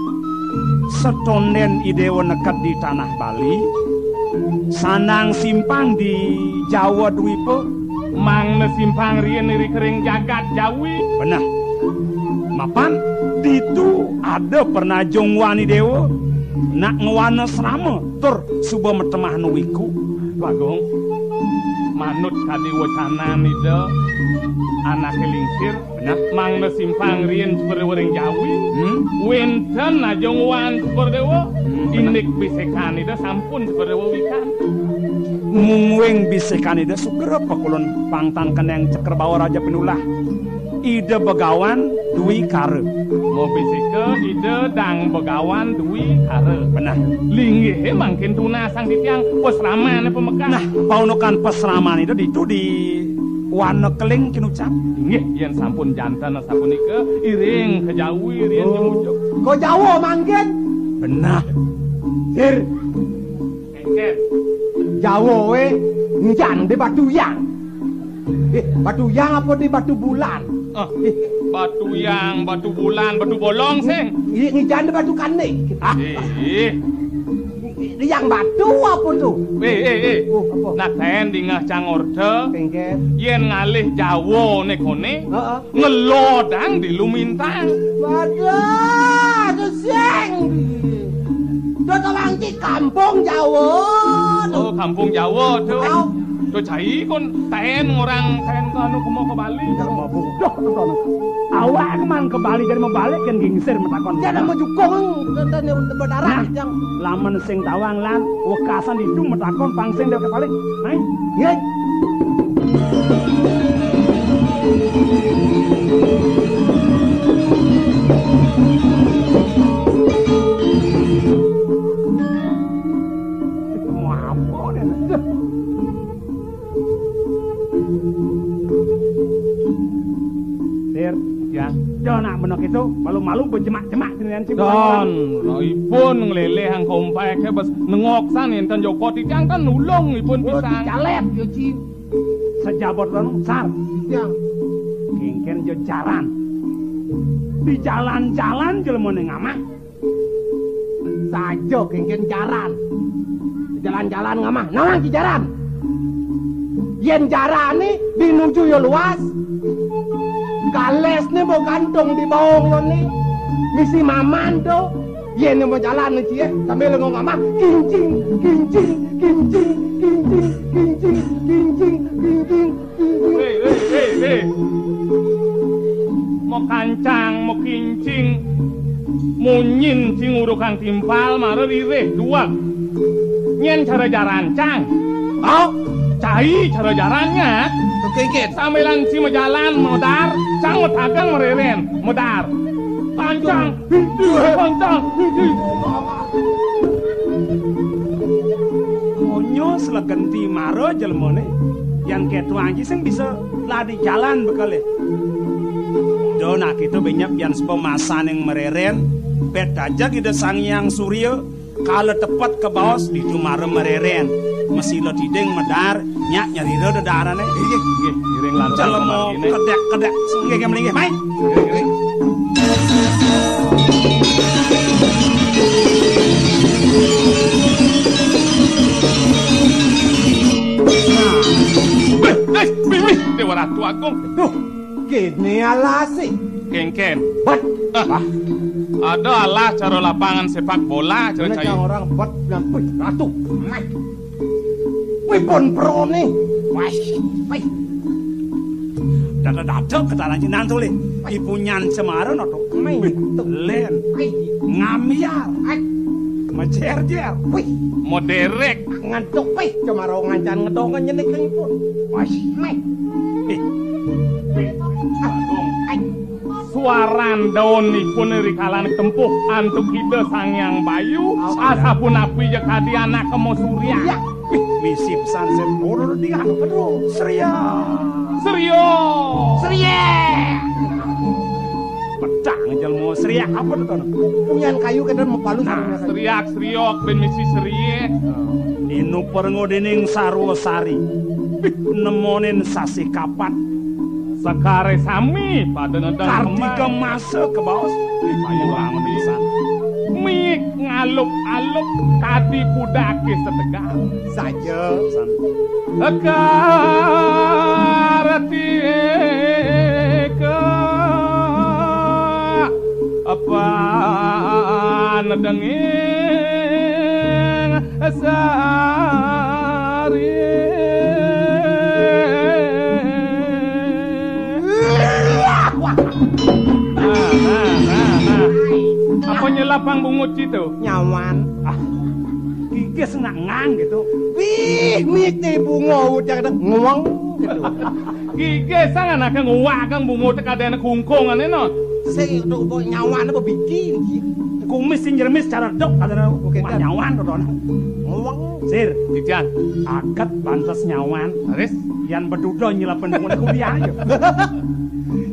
Setondén Idéwa neked di tanah Bali, sandang simpang di Jawa Dwipa, mangda simpang riin iri kering jagat Jawi. Beneh. Mapan ditu ada pernajung wani déwa nak ngwana srama tur suba matemah nuwiku. Bagong, manut kadi wacanan Ida, anaké lingsir, beneh, mangda simpang riin cukur déwa ring Jawi. Hmm. Wénten ajung wan cukur déwa, hmm, beneh, indik bisékan Ida sampun cukur déwa wikan. Mungguing bisékan Ida sugra pakulun pangtan keneng Cakra Bawa Raja Pinulah. Ida Begawan Dwi Kara. Mabisika Ida Dang Begawan Dwi Kara. Beneh. Linggihé mangkin tunasang titiang pasramané pamekah. Nah, paundukan pasraman Ida ditu di Wana Keling kinucap. Inggih, yén sampun janten sapunika, iring ka Jawi riin. Oh. Jumujuk. Ka Jawa mangkin? Beneh. Dir. Kénkén. Jawa wé njan di Batu Yang. Eh, Batu Yang apa di Batu Bulan? Ah, eh. Batu Yang, Batu Bulan, Batu Bolong sing. Iya, ngijan di Batu Kandé. Ah. Ih. Yang batu apa tuh? Eh, eh, eh. Oh, apa? Nah, ten dingeh Cang Orta. Kénkén. Yén ngalih Jawa né koné. Heeh. Ngelodang di Lumintang. Waduh, sesing. Tuh, tuh, Bang Ci, kampung Jawa, tuh. Oh, kampung Jawa, tuh. Au. Tuh, cai kon taén ngorang taén ke anu, kemo ke Bali. Ya, mabuk. Doh, tuh, tuh. Awak kemang ke Bali, jadi mau balik kan gingsir matakon. Jadi mau jukung, tentang berdarah, nah, yang lamun sing tawang lan wekasan ditu matakon pang sing dewek paling. Nah, nggih. Mau apa dia? Dir, ya. Yo, nak bener gitu, malu-malu bejemak-jemak jenengan sih. Don, no, ipun nglelehang kompéké bes nengok san enten Joko titiang kan nulung ipun. Oh, pisan. Dicalep, yo, Ci. Sejabot anu, sar. Ya. Kénkén yo jaran. Di jalan-jalan jelema ning amah. Saja kénkén jaran. Jalan-jalan ngamah, nawang ci jaran. Yén jarané dinuju ya luas, galesné mau gantung di baong yoné, misi maman to. Yén mau jalan nih, Cik, sambil ngomong apa? Kincing, kincing, kincing, kincing, kincing, kincing, kincing, kincing. Hei, hei, hei, hei. Mau kancang, mau kincing, munyin sing urukang timpal, mara ririh, duweg. Nyén cara jalan, Cang? Oh, cai cara jalannya. Oke, oke. Sambilan si majalan, modar, Cang matagang mareren, modar. Kancang, Konya slegenti mara jelemané. Yan kéto aja sing bisa ladi jalan bekelé. Do nak kita benyep yan sepemasaning mareren, bet aja Ida Sang Hyang Surya, kala tepet kabaos ditu mara mareren. Masila tiding medar, nyak nyarira dedarané. Inggih, inggih, iring lantas. Jelema kemarginé. Kedék-kedék, nggih, nggih, mlinggih, mai. Inggih, inggih. Nah. Béh, béh, béh, béh, Déwa Ratu Agung. Duh, kéné alasé. Kénkén. Bet. Ah. Wah. Ada alas cara lapangan sepak bola, cara. Kéné cai. Kang orang bet nyampe ratu. Mai. Wih, pon proné. Wah, wih. Dada-dada ketaran Cina to, Lé. Ibu nyan Semara no to. Mai. Wih, lén. Wih. Ngamiar. Ai. Majer-jer. Wih. Moderek. Ngantuk, wih. Cemara ngancan ngedongan nyenik ipun. Wah. Mai. Wih. Wih. Ai. Suaran daunipun ri kalan tempuh antuk Ida Sang Hyang Bayu, asapunapi ja kadi anak kemo surya. Iya. Wih, misi pesan sempurna di anu. Aduh, surya. Surya. Surya. Pedang jelma surya apa to, Ton? Punyan kayu kadang mapalu. Nah, surya. Sriak, sriok, ben misi serie. Inu perengo dening sarwa sari. Wih, nemonin sasih kapat. Sakare sami pada nedeng kartika kemas. Masa kebaos. Wih, ayo bangun pisan. Mik ngalup-alup kadi pudake setegal. Saja. Kartika. Apa nedenging sari. Nah, nah, nah, nah. Apa nyelapang bungut situ? Nyawan. Ah, gigis nak ngang gitu. Wih, mik nih bunga ucap nguang gitu. Gigis sang anake nguwak kang bungut kadene kungkungane no. Sing tuk kok nyawane apa biki iki? Kumis sing nyremis cara dok kadene. Oke, wah, kan. Nyawan to, Don. Ngeweng. Sir. Titiang. Aget pantes nyawan. Terus? Yan beduda nyelapin bungut kuwi aja.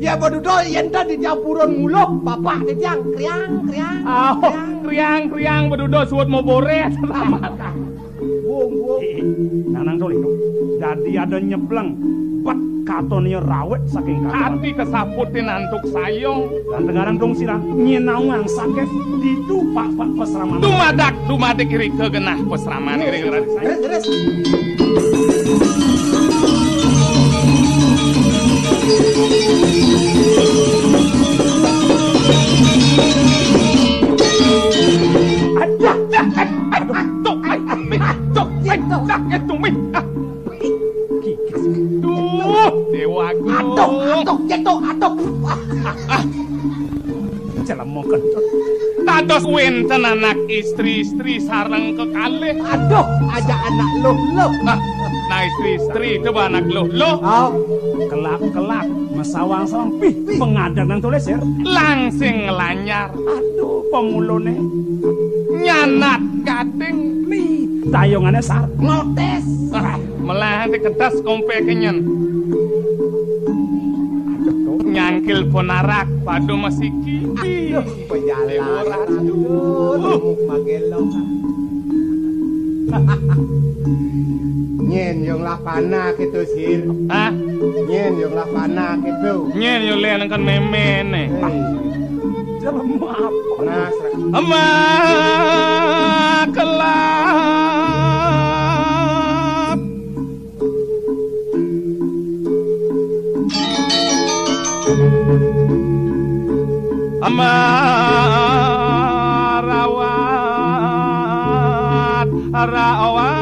Ya beduda yen ta dicampuran nguluh, bapak titiang kriang, kriang. Ah, kriang, kriang beduda suut mobore. Wong, wong. Nanang to, Lino. Dadi ada nyebleng. Bet katone rawet saking katon. Ati kesaputin antuk sayong. Lan tengarang dong sira nyinawang sakit ditu pak-pak pesraman. Dumadak, dumadik irika genah pesraman iring radik saya. Leres, leres. Aduh, aduh, aduh, aduh, aduh, aduh, aduh, aduh, aduh, Duh, Dewa Agung. Aduh, aduh, aduh, aduh. Jelema kentut. Dados wenten anak istri-istri sareng kekalih. Aduh, aja anak luh-luh. Nah, nah, istri-istri itu anak luh-luh. Oh. Kelak-kelak, mesawang-sawang. Pih, pih. Pengadang nang tulis ya. Langsing ngelanyar. Aduh, pemulone. Nyanat gading. Mi, tayongane sar. Ngotes. Ah, melah dikedas kompe kenyen. Aduh, tuh. Nyangkil ponarak padu masiki. Aduh, pejalan. Dewa Ratu. Aduh, tumuk magelo. Nyen yong lah panak itu, Sir. Hah? Nyen yong lah panak itu. Nyen yo len kan memene. Hei. Jelema apa? Nah, sera- Ama kelap. Ama Rawat.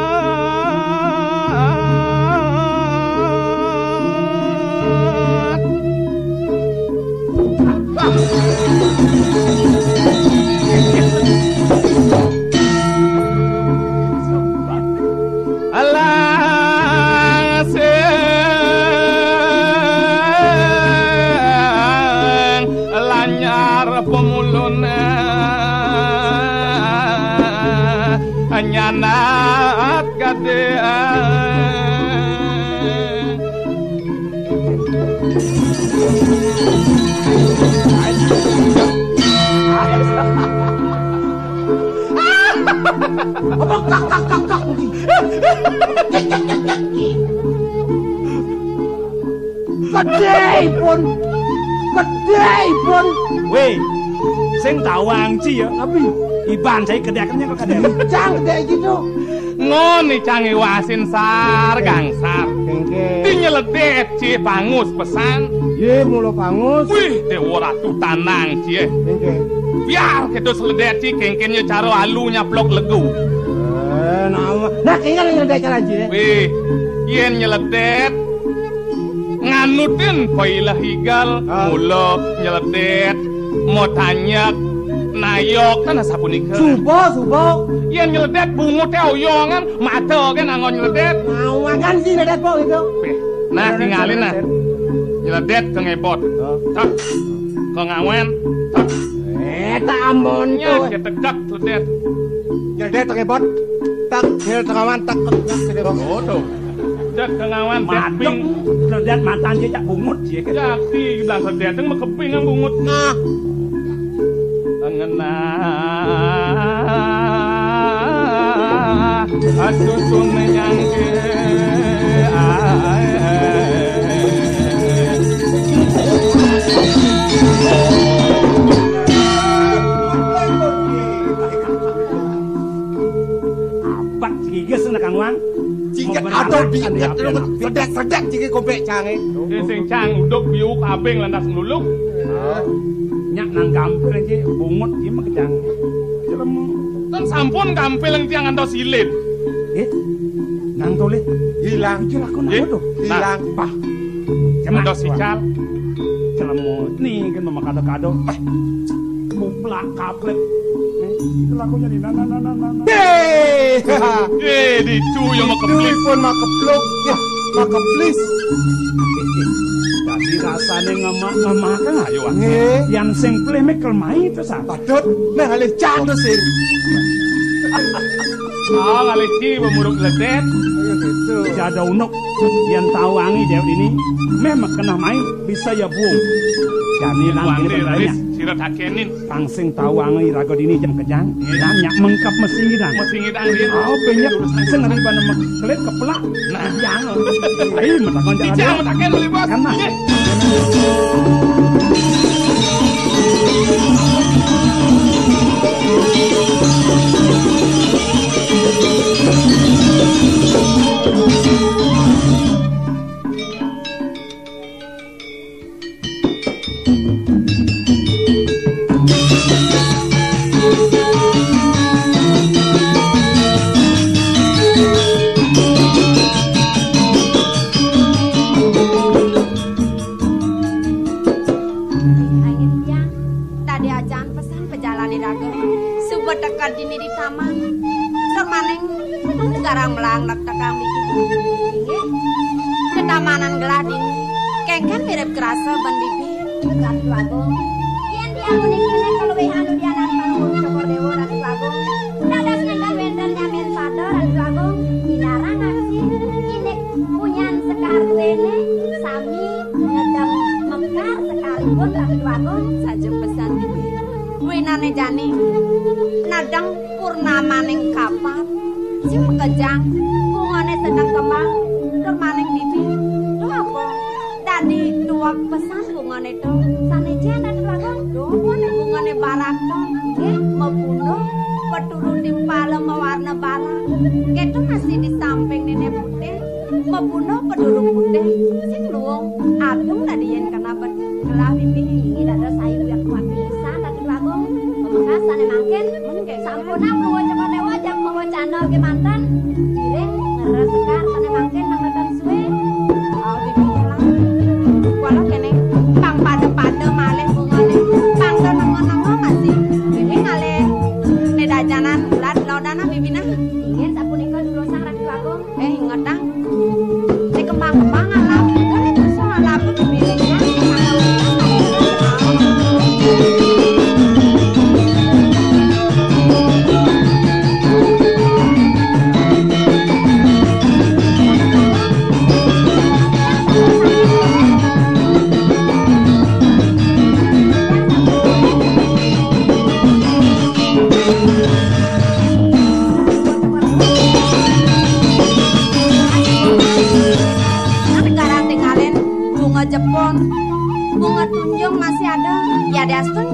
Alah, sing lanyar pemulune nyanat kadhe. Apa kak, kak, kak, kak, kuwi? Gedhepun. Gedhepun. Weh, sing tawang ci ya. Tapi iban saya gedhekennya kok gedhe. Cang gedhe gitu. Ngono cang iwasin sar, Kang Sar. Kengke. Ti nyeledet ci pangus pesan. Ye, mula pangus. Wih, dewa ratu tanang ci. Kengke. Biar kedo seledet ci kengken ya cara alu nyaplok legu. Eh, nama. Nah, kengke nyeledet cara ci. Wih, yen nyeledet nganutin pailah igal, ah, mula nyeledet, motanyak, nayok, tan sapunika. Suba, suba. Yen nyeledet bungute oyongan, mata kan anggon nyeledet. Ngawangan sih nyeledet kok gitu. Peh, nah, tingalin nah. Nyeledet ke ngebot. Oh. Tak. Ke ngawen. Tak. Eh, tak ambon. Nya, tuh. Ketegak nyeledet. Nyeledet ke ngebot. Tak, nyeledet ke ngawen, tak, tak, tak, tak. Oh, tuh. Dek kengawan madep. Sedet matan dia cak bungut dia. Jati bilang sedet yang mekeping yang bungut. Nah. Ngenah susun menyangke. Abat gigis nak kang wang. Jingkat aduh, jingkat sedak-sedak jingkat kompek cange. Eh, sing cang uduk biuk abing lantas ngluluk. Nyak nang gampil iki bungut iki mah kejang. Jelemu. Kan sampun gampil yang tiang ngantos ilit. Eh, nang tulit. Hilang. Iki lakon apa tuh? Hilang. Pah. Ngantos ical. Jelemu. Nih, kan mama kado-kado. Pah. Muplak kaplek. Itu lagunya nih, nah, nah, nah, nah, nah, nah. Hei! Eh, ditu ya mau keplek. Pun mau kepluk, ya, mau keplis. Tadi rasanya ngemak-ngemak kan, ayo, ah. Nggih. Yang sing plek mekel mai itu, Sa. Patut, nah, alih cang tuh, sing. Oh, ngalih ci, pemuruk ledet. Ayo, gitu. Jada unuk, yang tahu angi jawab ini, memang kena main, bisa ya, Bung. Jani nang ini banyak. Sira takenin. Tang sing tawang iraga dini jam kejang. Nggih. Dan nyak mengkep mesingi dan. Mesingi dan, nggih. Oh, penyek sing riban mek-, kelit keplak. Nah. Jang. Ai, metakon jang. Ijang metaken, Bos. Kan, nah. Nggih. Angin tiang, tadi ajan pesan pejalan iraga. Suba teka dini di taman. Tur maning garang melang nektekang bibi. Inggih. Tetamanan gelah dini. Kengken mirip kerasa ban bibi. Ratu Agung. Yen tiang puniki nek kaluwihan udianan Palungguh Cokor Dewa, Ratu Agung. Dados nenggal wenten nyamen pada, Ratu Agung. Inarang aksi. Inik punyan sekar duwene. Sami ngedeng mekar sekalipun, Ratu Agung. Saja pesan bibi. Winane jani. Nadeng purnamaning kapat. Sing makejang, bungane sedeng kembang, tur maning bibi. Lho apa? Dadi tuwek pesan bungane to. Sane jan Ratu Agung. Lho, bungane barak to. Nggih, mabunuh peturu timpala mawarna barak. Keto masih di samping nene putih. Mabunuh peturu putih. Sing luwung adung dadi yen kena bet-, gelah bibi. Inggih dados ayu yang kuat pisan Ratu Agung. Pamungkas sane mangkin. Sampun aku wajah wajah mawacana. Kemanten, iring ngeres sekar, tane mangkin nang neten suwe. Oh, bibi ngelah. Kuala kene, pang pada-pada malih bungane, pang do nengo-nengo masih. Bibi ngalih ne dajanan ulat lodana bibina. Inggih, sapunika durusang Ratu Agung. Eh, ingetang. Nek kembang-kembang alap, kan itu soal alap tuh dipilihnya. Negara tinggalin bunga jepun, bunga tunjung masih ada. Ya diastun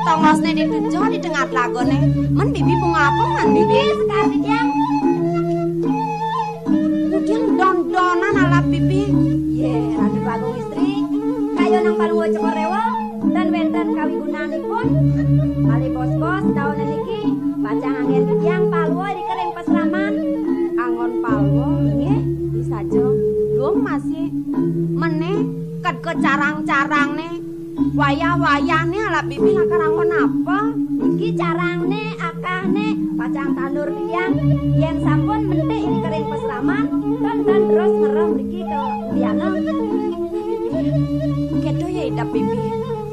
tongosne ditujuh di tengah telagane. Men bibi bunga apa man bibi? Sekar di tiang. Udiang don-donan alap bibi. Ye, Ratu Agung Istri, kayonang Palungguh Cokor Dewa, tan wenten kawigunanipun. Malih bos-bos daune niki, pacang anggen titiang palwa ring kering pasraman. Anggon palwa, inggih, disaja. Duh masih meneh, kad kecarang-carangne. Wayah-wayahne alap bibi lakar anggon apa? Iki carangne, akahne, pacang tandur titiang. Yen sampun mentik ring kering pasraman, tan, tan terus ngerem mriki ke Udiana. Kedo ya idep bibi.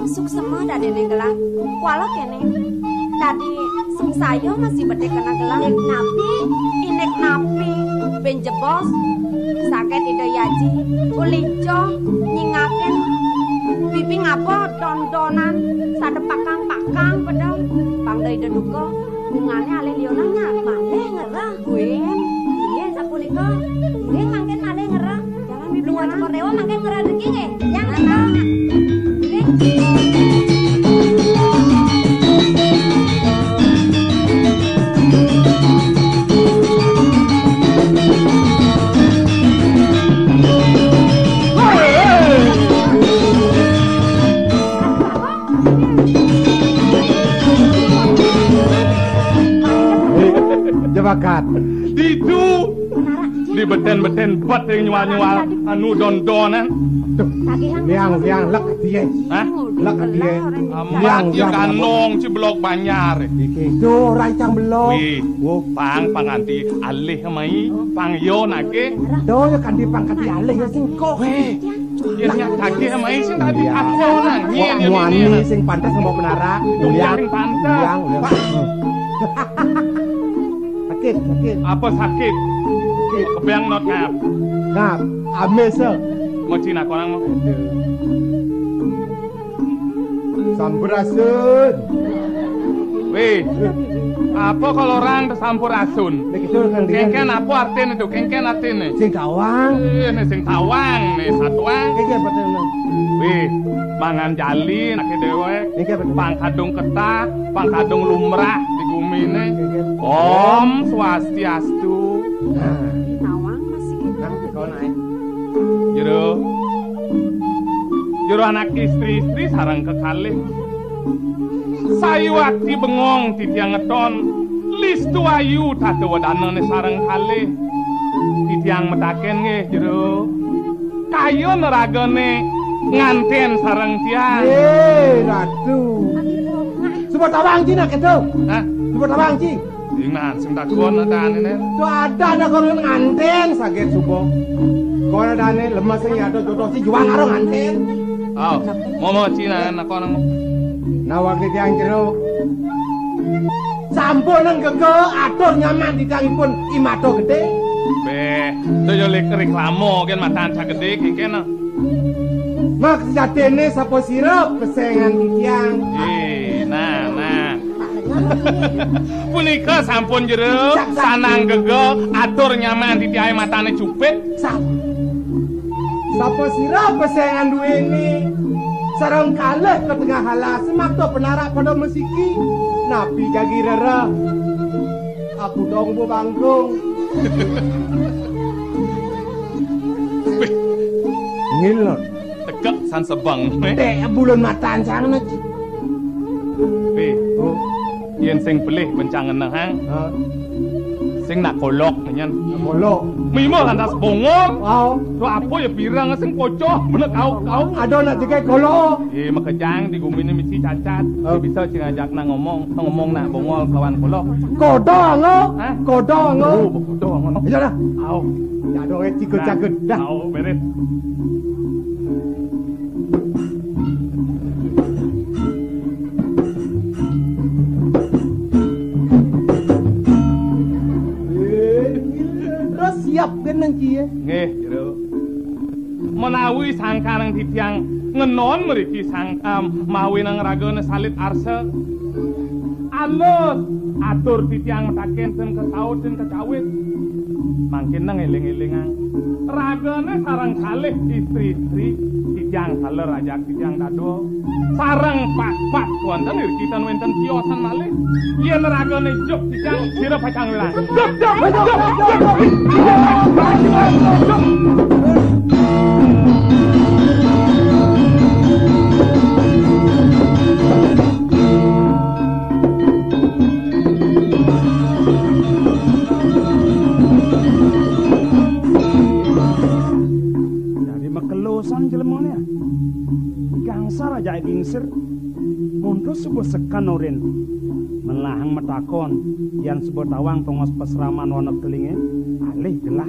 Suksema dadene gelah. Kuala kene. Dadi sungsaya masih bedik kena gelah. Inik napi? Inik napi? Ben jebos. Saget Ida Yaji. Ulijo nyingakin. Bibi ngapa don-donan, sada pakang-pakang pada. Pang da Ida duka, bungane alih liunang nyat malih ngerah. Win. Inggih, sapunika. Inggih, mangkin malih ngerah. Jalan, Bibi, Lunga jalan. Cokor Dewa mangkin ngerah riki nggih. Yang ngerah. Inggih. Jebakat. Ditu. Dibeten-beten bet ring nyual-nyual anu don-donan. Duh. Liang, liang, lek die. Hah? Lek die. Amat Liang, ya liang, ganong ci belog banjar. Iki tuh rancang belog. Wih, pang, pang anti alih mai, pang yo nake. Tuh ya kan di pang kanti alih ya singkok. Wih. Yen nyak daging sama isin tadi. Iya. Aku nang. Iya, iya, muani iya. Sing pantes sama penara. Yang pantes. Yang, yang. Sakit, sakit. Apa sakit? Sakit. Kebayang not ngap. Ngap. Amis, eh. Mau Cina korang mau. Sampurasun. Wih, apa kalau orang tersampurasun? Nek itu kan dia. Kengken apa artinya itu? Kengken artinya? Sing tawang. Eh, ini sing tawang, nih satuang. Kengken apa tuh? Wih, mangan jali, nake dewek. Kengken apa tuh? Pang kadung ketah, pang kadung lumrah di gumi ini. Kengken. Om Swastiastu. Nah. Tawang masih gitu. Nah, kau naik. Jero. Jero anak istri-istri sareng kekalih. Sayuwakti bengong titiang ngeton, listu ayu tata wedanane sareng kalih. Titiang metaken nggih, Jero. Kayun ragane nganten sareng tiang. Ye, Ratu. Suba tawang ci nak itu. Hah? Suba tawang ci. Iman sing takon adane ne. Tuh ada ada kono nganten saget suba. Kono adane lemes sing ada jodoh si juang karo nganten. Oh, momo Cina anak orang. Nawak di tiang Jero. Sampun nang gege atur nyaman di tiangipun Imato Gede. Beh, to yo lek reklamo kan matan sagede kene. Mak sejatine sapa sira pesengan titiang? Eh, nah, nah. Punika sampun Jero. Sak, sak. Sanang gege atur nyaman titiahe matane cupit. Sap. Sapa sira pesengan duweni? Sareng kalih ke tengah alas, semakta penarak pada mesiki. Napi jagi rereh? Aku dong bu bangkung. Ngilon. Tegak san sebang. Dek bulun matan sana. Pi, oh. Yen sing belih bencang ngenehang. Hah? Sing nak golok nyen. Golok. Mimo lantas bongol. Wow. Lo apa ya pirang sing pocah bener kau kau. Ada nak tiga golok. Eh, makejang di guminé misi cacat. Oh. Bisa sing ngajak nak ngomong, ngomong nak bongol kelawan golok. Kodo ango. Hah? Kodo ango. Oh, kodo ango. Iya dah. Au. Ya ada wé cigut-cagut dah. Au, beres. Terus siap kan nang kiye? Nggih, Jero. Menawi sangkaning titiang ngenon mriki sang, em, mawi nang ragane salit arsa. Alus, atur titiang mataken den ketaut den kecawit. Mangkin nang eling-elingang. Ragane sareng kalih istri-istri, titiang saler ajak titiang dadua. Sareng pat-pat wonten irgitan wenten tiosan malih. Yen ragane juk titiang sira pacang wirang. Juk, juk, juk, juk. Dadi makelosan jelemané. Gangsar aja gingsir. Monto suba sekan orin. Melahang matakon, yan suba tawang tongos pasraman wana kelingé, alih gelah.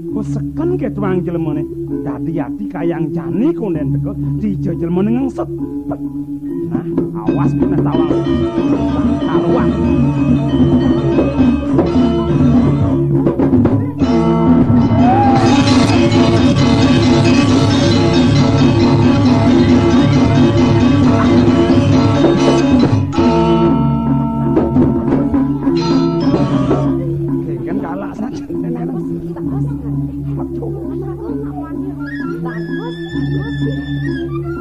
Ku sekan ke tuang jelemané. Dadi ati kayang jani konden teka, dija jelemané ngengsut. Nah, awas kena tawang. Karuan. Kan galak saja. Bagus, bagus. Bagus, bagus.